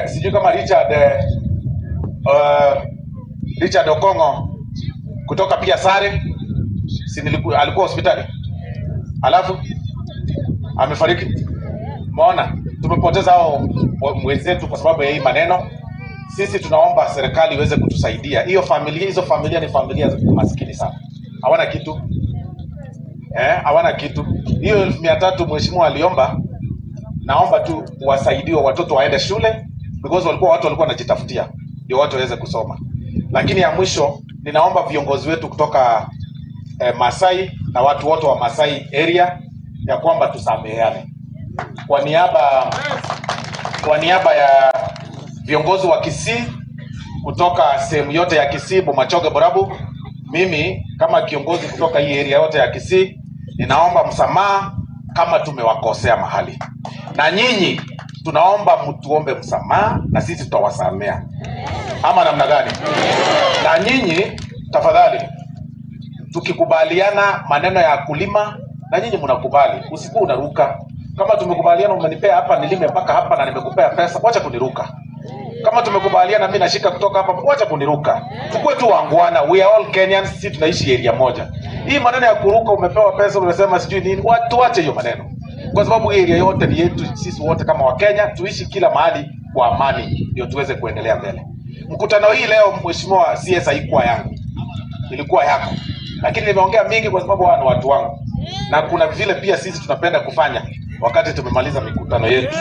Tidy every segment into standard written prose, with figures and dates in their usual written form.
Sijui kama Richard Richard Okongo kutoka pia Sare, si alikuwa hospitali alafu amefariki. Umeona, tumepoteza hao wenzetu kwa sababu ya hii maneno. Sisi tunaomba serikali iweze kutusaidia. Hiyo familia, hizo familia ni familia maskini sana, hawana kitu, hawana kitu. Hiyo 300,000 mheshimiwa aliomba, naomba tu wasaidiwe watoto waende shule, because walikuwa watu walikuwa wanajitafutia ndio watu waweze kusoma. Lakini ya mwisho ninaomba viongozi wetu kutoka Masai na watu wote wa Masai area ya kwamba tusameheane. Kwa niaba ya viongozi wa Kisii kutoka sehemu yote ya Kisii, Bomachoge, Borabu, mimi kama kiongozi kutoka hii area yote ya Kisii ninaomba msamaha kama tumewakosea mahali, na nyinyi tunaomba mtuombe msamaha na sisi tutawasamea, ama namna gani? Na nyinyi tafadhali, tukikubaliana maneno ya kulima na nyinyi mnakubali, usikuwa unaruka. Kama tumekubaliana umenipea hapa nilime mpaka hapa na nimekupea pesa, wacha kuniruka. Kama tumekubaliana mimi nashika kutoka hapa, wacha kuniruka. Tukue tu wangwana, we are all Kenyans, sisi tunaishi area moja. Hii maneno ya kuruka, umepewa pesa unasema sijui nini, watu wache hiyo maneno, kwa sababu hii area yote ni yetu sisi wote kama Wakenya, tuishi kila mahali kwa amani ndio tuweze kuendelea mbele. Mkutano hii leo mheshimiwa CS haikuwa yangu, ilikuwa yako, lakini nimeongea mingi kwa sababu hawa ni watu wangu, na kuna vile pia sisi tunapenda kufanya wakati tumemaliza mikutano yetu.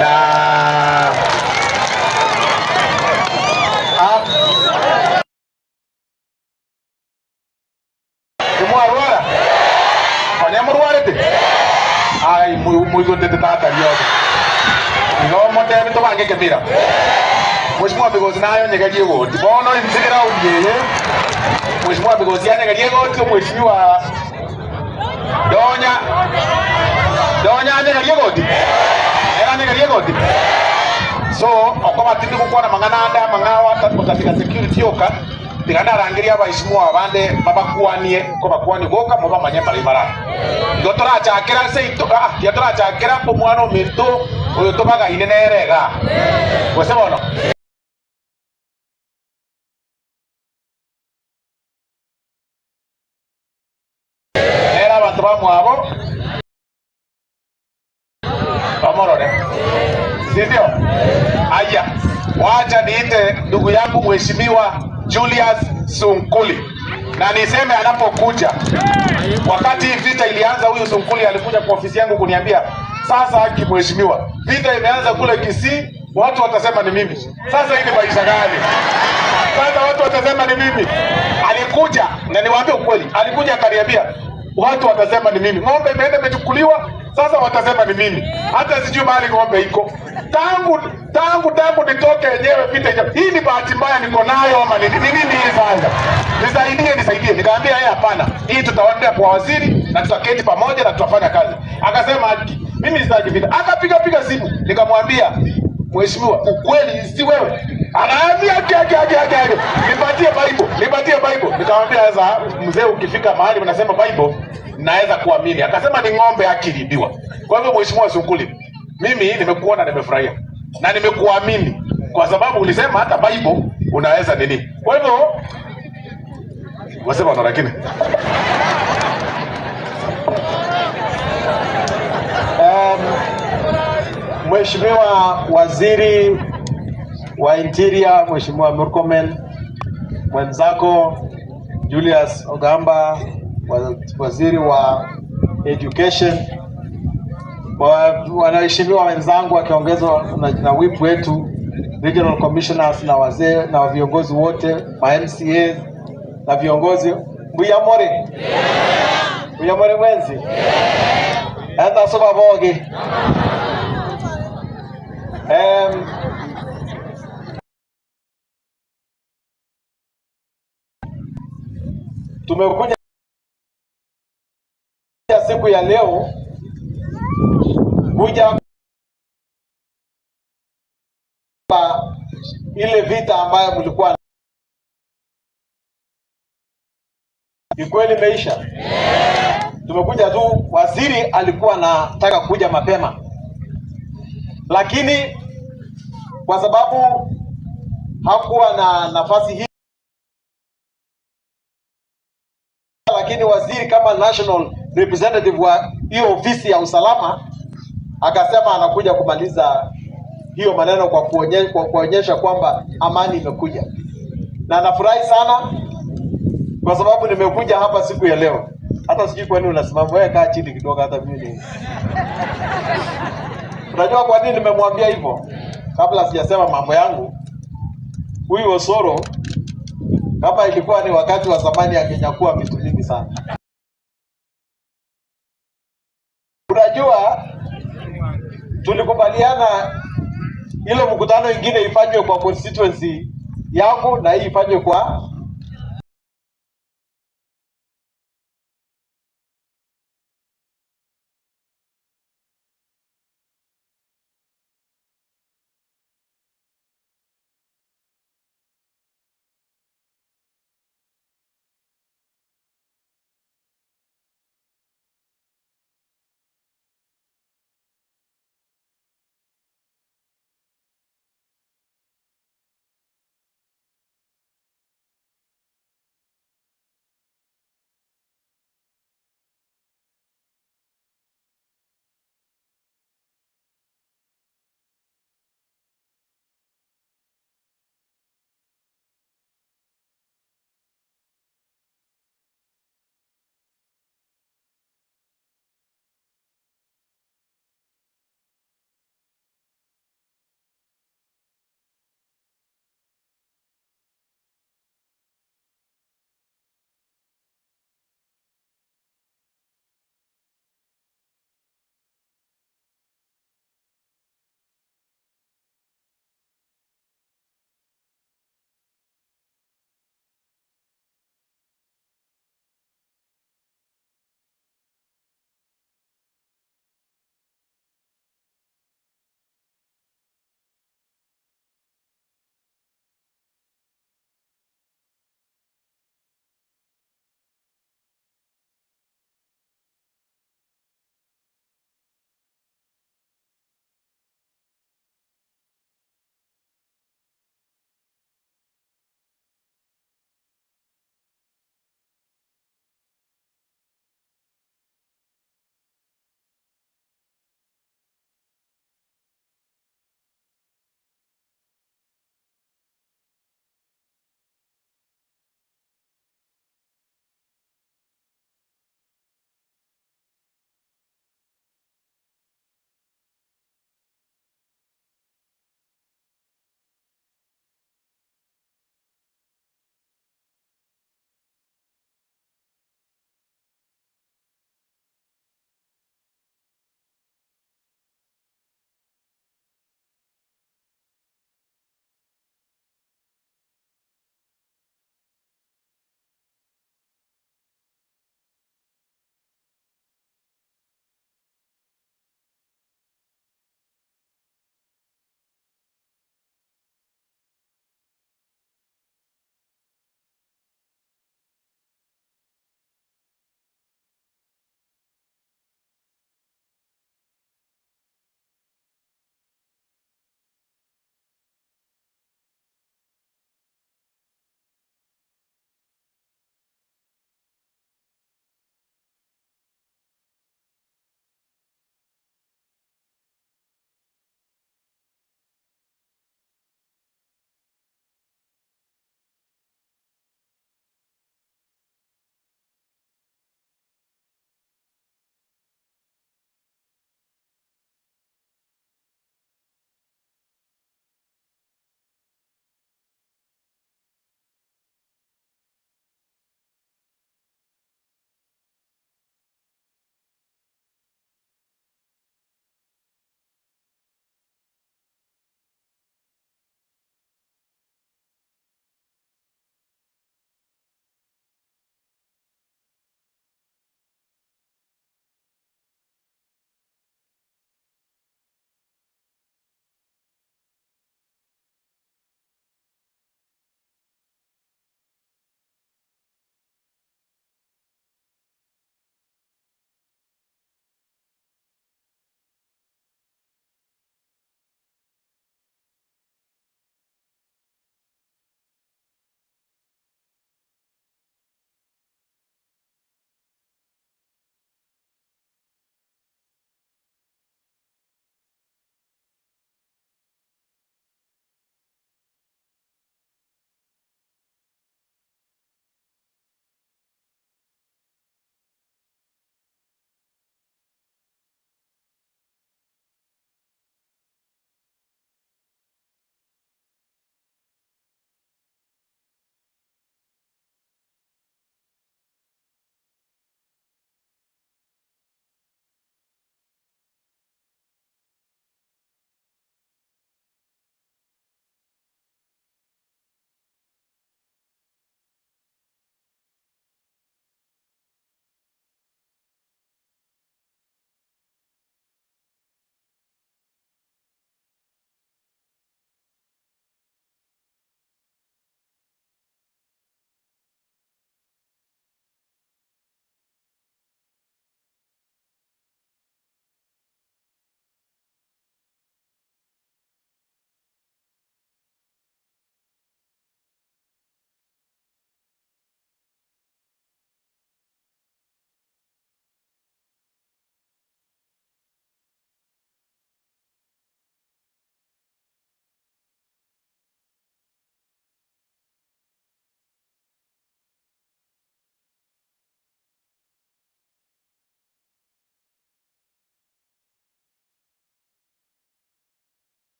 Na Kimwarwara konya murwarete ai muigotete tata riothe igo motebe tobange kemira. Mheshimiwa Migosi nayo nyegerie goti bono nsigera ugiye. Mheshimiwa Migosi anyegerie goti, mheshimiwa Donya Donya anyegerie goti, era anyegerie goti. So okoba tindi gukwana mang'ana ande amang'awa katika security yoka tigana arangiria abaheshimiwa abande babakwanie ko bakwani goka mubamanye mari bara igo torachakera seito ya torachakera omwana ominto oyo tobagaine nerega gose bono nera abantu bamwabo bamorore, si ndio? Aya, wacha niite ndugu yangu mheshimiwa Julius Sunkuli, na niseme anapokuja, wakati vita ilianza, huyu Sunkuli alikuja kwa ofisi yangu kuniambia, sasa haki mheshimiwa, vita imeanza kule Kisii, watu watasema ni mimi. Sasa hii ni maisha gani? Sasa watu watasema ni mimi. Alikuja na niwaambie ukweli, alikuja akaniambia watu watasema ni mimi, ng'ombe imeenda imechukuliwa, sasa watasema ni mimi, hata sijui mahali ng'ombe iko. Tangu nitoke yenyewe vita hiyo. Hii ni bahati mbaya niko nayo ama ni nini hii sasa? Nisaidie, nisaidie. Nikamwambia yeye hapana. Hii tutaenda kwa waziri na tutaketi pamoja na tutafanya kazi. Akasema haki, mimi sitaki vita. Akapiga piga simu. Nikamwambia mheshimiwa, ukweli si wewe. Anaambia haki haki haki haki. Nipatie Bible, nipatie Bible. Nikamwambia sasa mzee, ukifika mahali unasema Bible naweza kuamini. Akasema ni ng'ombe akilibiwa. Kwa hivyo mheshimiwa Sunkuli, mimi nimekuona, nimefurahia na nimekuamini kwa sababu ulisema hata Bible unaweza nini. Kwa hivyo wasema na lakini Mheshimiwa Waziri wa Interior, Mheshimiwa Murkomen, mwenzako Julius Ogamba, Waziri wa Education, wanaheshimiwa wenzangu wakiongezwa na whip wetu, regional commissioners na wazee na viongozi wote, ma MCAs na viongozi. Mbuyamore? Mbuyamore mwenzi? Enda soba boge. Tumekuja siku ya leo kuja kwa ile vita ambayo mlikuwa ni kweli imeisha. Tumekuja tu, waziri alikuwa anataka kuja mapema, Lakini kwa sababu hakuwa na nafasi hii, lakini waziri kama national representative wa hiyo ofisi ya usalama akasema anakuja kumaliza hiyo maneno kwa kuonyesha kwamba amani imekuja, na nafurahi sana kwa sababu nimekuja hapa siku ya leo. Hata sijui kwa nini unasimama wewe, kaa chini kidogo, hata mimi ni unajua kwa nini nimemwambia hivyo? Kabla sijasema mambo yangu, huyu Osoro kama ilikuwa ni wakati wa zamani angenyakua vitu vingi sana. Unajua, tulikubaliana ile mkutano ingine ifanywe kwa constituency yangu na hii ifanywe kwa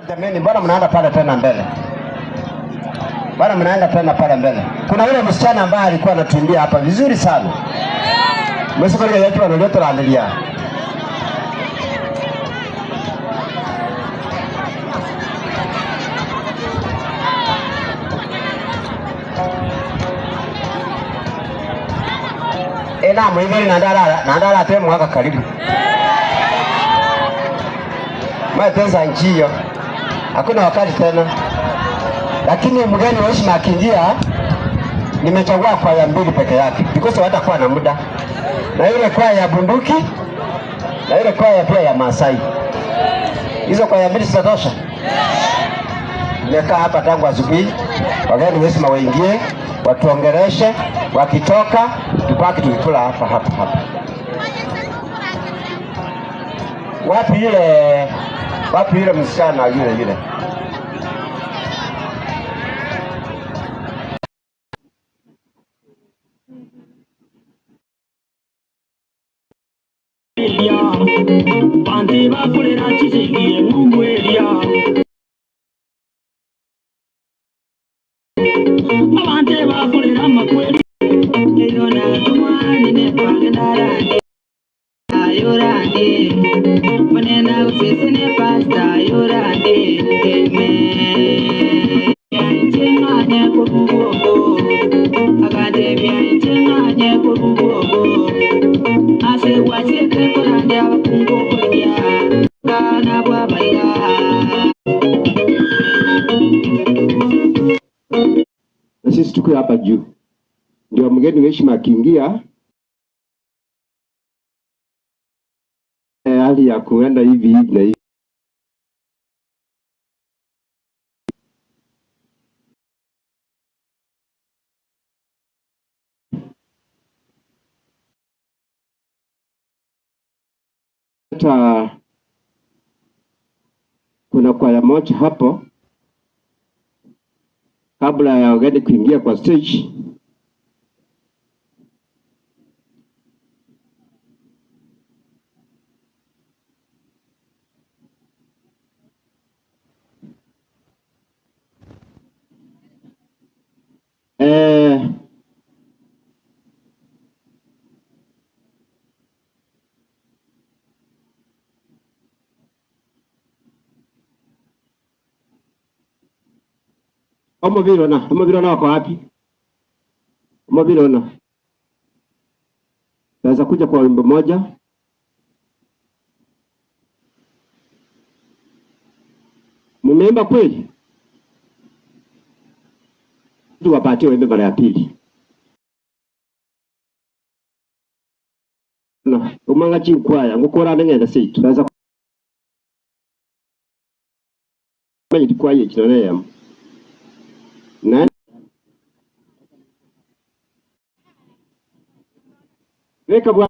Jamani, mbona mnaenda pale tena mbele? Mbona mnaenda tena pale mbele? Kuna yule msichana ambaye alikuwa anatuimbia hapa vizuri sana. Mwisho yetu analeta andalia. Ena mwingine nandala tena mwaka karibu. Mapenzi nchiyo. Hakuna wakati tena. Lakini mgeni wa heshima akiingia, nimechagua kwaya mbili peke yake because hawatakuwa na muda. Na ile kwaya ya bunduki na ile kwaya pia ya Maasai. Hizo kwaya mbili zitatosha. Nimekaa hapa tangu asubuhi. Wageni wa heshima waingie, watuongereshe, wakitoka tupaki tukikula hapa hapa hapa. Wapi yule msichana yule? Pante bakolera chisingiye ngumweria abante bakolera makweri nona tumani ne pangendarande yorande manena usisine pasta yorande amen chenganya kubugo akademia chenganya kubugo ase wacheke kurande abakungo kurya kana bwabaiga. Na sisi tuko hapa juu ndio mgeni wa heshima akiingia, hali ya kuenda hivi hivi na hivi. Hata kuna kwaya moja hapo kabla ya wageni kuingia kwa stage. Omovirona wako wapi? Omovirona. Naweza kuja kwa wimbo moja. Mmeimba kweli? Tuwapatie wimbo mara ya pili. Na umanga chinkwaya ngukora nengenda seitu. Naweza manye kwaye kinone. Na weka bwa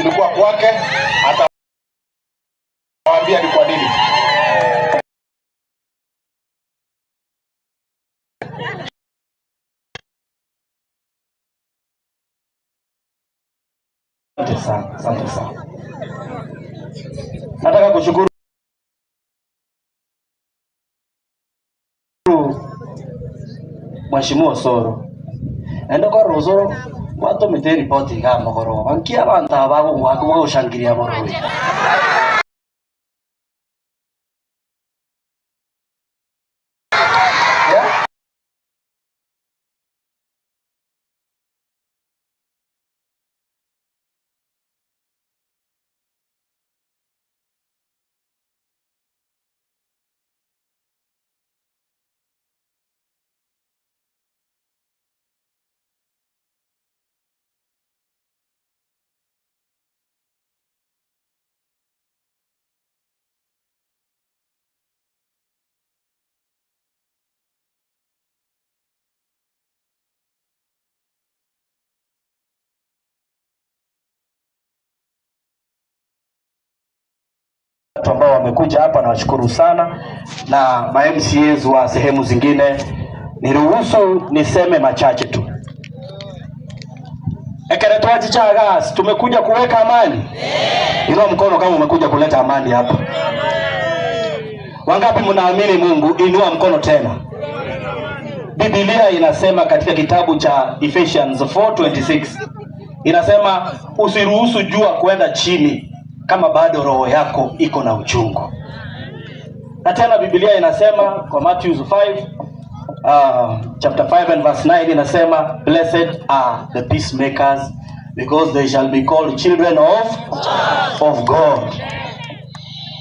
Tulikuwa kwake, atawaambia ni kwa nini. Asante sana, asante sana. Nataka kushukuru Mheshimiwa Osoro. Endo kwa Osoro watumite ripoti ga mogoro. Nkia abantu abago bagushangiria boroi. Watu ambao wamekuja hapa nawashukuru sana, na ma MCAs wa sehemu zingine, niruhusu niseme machache tu. Ekeretwaji chagas, tumekuja kuweka amani. Inua mkono kama umekuja kuleta amani hapa. Wangapi mnaamini Mungu? Inua mkono tena. Biblia inasema katika kitabu cha Ephesians 4:26 inasema usiruhusu jua kwenda chini kama bado roho yako iko na uchungu. Na tena Biblia inasema kwa Matthew 5 chapter 5 and verse 9 inasema blessed are the peacemakers because they shall be called children of God.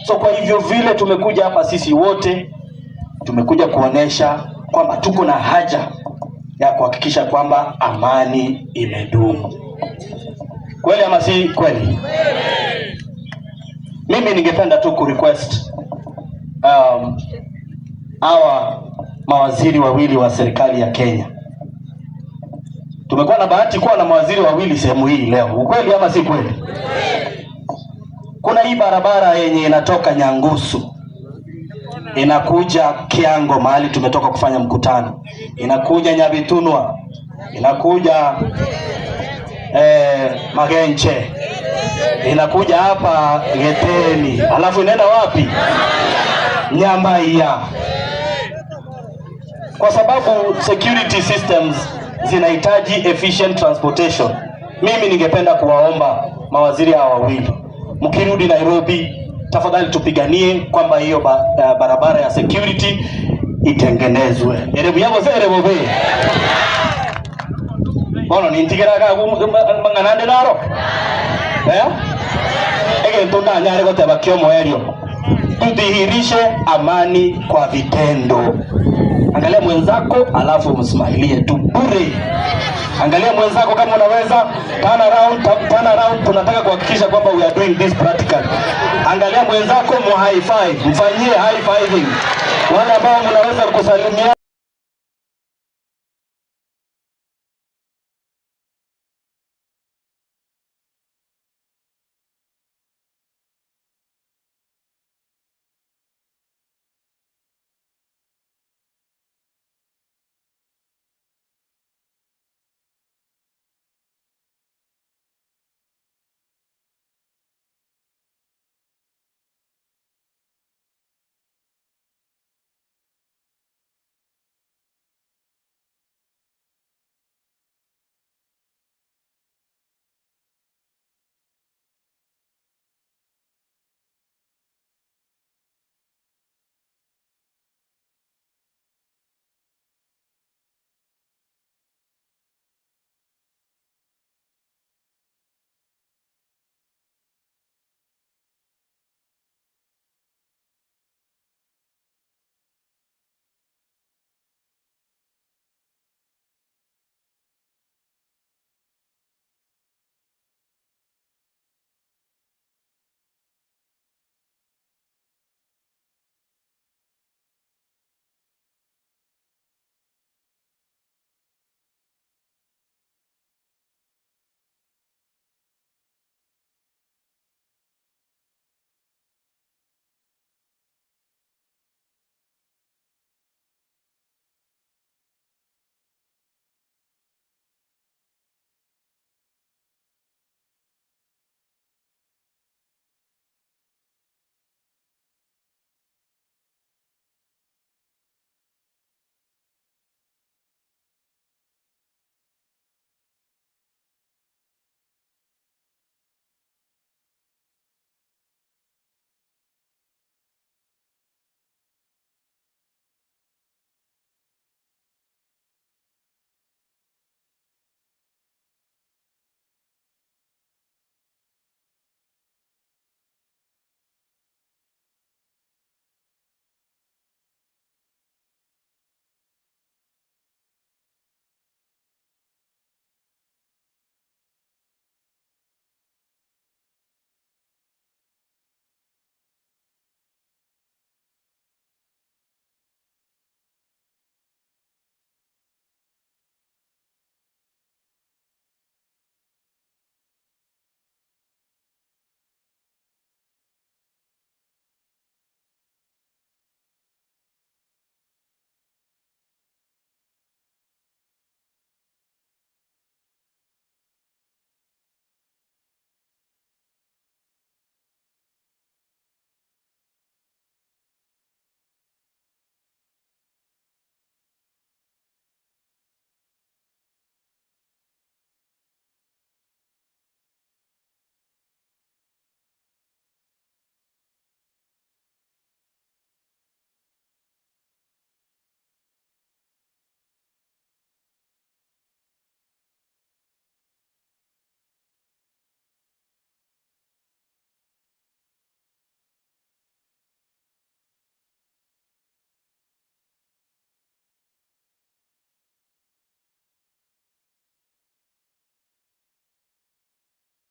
So kwa hivyo vile tumekuja hapa sisi wote tumekuja kuonesha kwamba tuko na haja ya kuhakikisha kwamba amani imedumu. Kweli ama si kweli? Mimi ningependa tu kurequest hawa mawaziri wawili wa serikali ya Kenya. Tumekuwa na bahati kuwa na mawaziri wawili sehemu hii leo. Ukweli ama si kweli? Kuna hii barabara yenye inatoka Nyangusu inakuja Kiango mahali tumetoka kufanya mkutano, inakuja Nyabitunwa, inakuja Magenche, inakuja hapa Geteni, alafu inaenda wapi? Nyamaiya. Kwa sababu security systems zinahitaji efficient transportation. Mimi ningependa kuwaomba mawaziri hawa wawili, mkirudi Nairobi, tafadhali tupiganie kwamba hiyo barabara ya security itengenezwe. Erebu yabo se erebo be. Bono nintigeraga mang'anande naro. Egento ndanyare goteba kiomoerio. Tudhihirishe amani kwa vitendo. Angalia mwenzako alafu msmailie tu bure. Angalia mwenzako kama unaweza turn around, turn around. Tunataka kuhakikisha kwamba we are doing this practically. Angalia mwenzako, mu high five, mfanyie high fiving. Wale ambao mnaweza kusalimia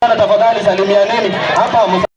Tafadhali salimianeni hapa.